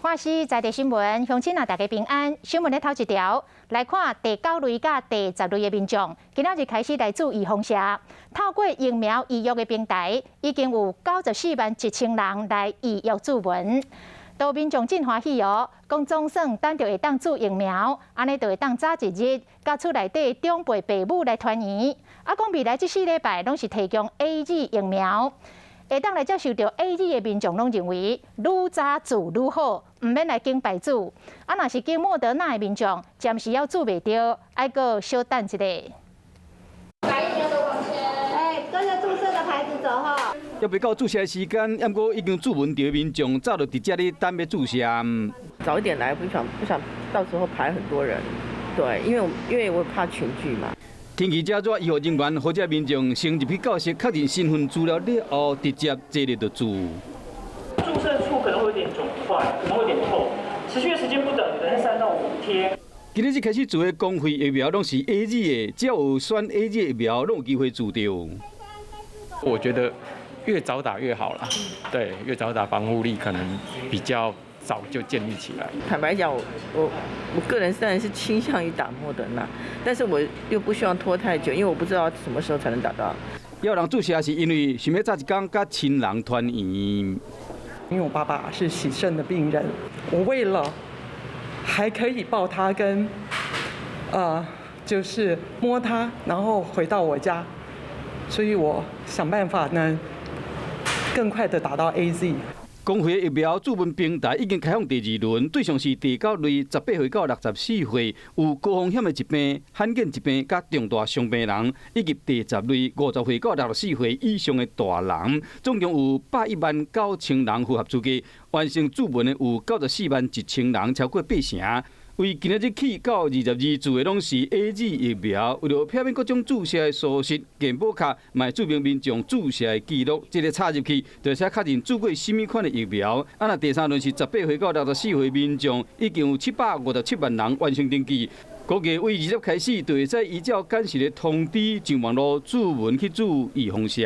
華視在地新聞，鄉親啊，大家平安。新聞的頭一條來看，第九類佮第十類的民眾，今仔日開始來注預防射。透過疫苗預約的平台，已經有94萬1千人來預約注文。都民眾真歡喜哦，講總算等著會當注疫苗，按呢就會當早一日佮厝內底長輩爸母來團圓。啊，講未來這四禮拜攏是提供 AZ 疫苗。會當來接受著 AZ 的民眾攏認為，愈早注愈好，毋免來揀排注。啊，若是揀莫德納的民眾，暫時猶注袂著，愛閣小等一下。打疫苗的往前，哎，跟著注射的牌子走哈。猶未到注射的時間，毋過已經注文著的民眾早就佇遮咧等欲注射。早一點來，不想到時候排很多人。對，因為我怕群聚嘛。天氣遮熱，醫護人員呼籲民眾先入去教室確認身份資料了後，直接坐咧就注。注射處可能會有點腫塊，可能會有點痛，持續的時間不等，可能3到5天。今仔日開始注的公費疫苗攏是 AZ 的，只要有選 AZ 疫苗，攏有機會注著。我覺得越早打越好啦，對，越早打防護力可能比較早就建立起來。坦白講，我個人雖然是傾向於打莫德納，但是我又不希望拖太久，因為我不知道什麼時候才能打到。有人注射是因為想欲早一工佮親人團圓。因為我爸爸是洗腎的病人，我為了還可以抱他跟，就是摸他，然後回到我家，所以我想辦法呢，更快的打到 AZ。公費疫苗注文平台已經開放第二輪，對象是第九類18歲到64歲有高風險的疾病、罕見疾病佮重大傷病人，以及第十類50歲到64歲以上的大人，總共有101萬9千人符合資格，完成注文的有94萬1千人，超過八成。為今仔日起到22注的攏是 AZ 疫苗，為著避免各種注射的疏失，健保卡嘛會註明民眾注射的記錄，這个插入去就會使確認注過啥物款的疫苗。啊，若第三輪是18歲到64歲民眾，已經有757萬人完成登記。估計為2日開始，就會使依照簡訊的通知上網路注文去注預防射。